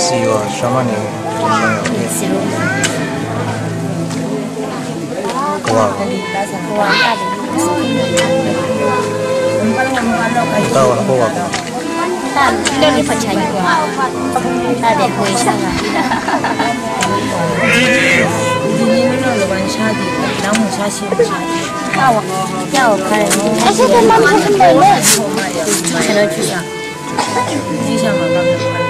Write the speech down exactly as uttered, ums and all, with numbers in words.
စီရောရှမ်းမနေ ကဝါ တာဝါဟောပါ တာဒီဖတ်ချင်ကွာ တာဒီကိုရှာတာ ဒီနေ့တော့ဘာရှာကြည့်လဲ နောက်မှရှာရှင်းရှာ တာဝါကြောက်ခါတယ် အဲ့ဒါကမှမဟုတ်ဘူးလေ ကျွန်တော်ကြည့်ရအောင် ကြည့်ရမှာပါ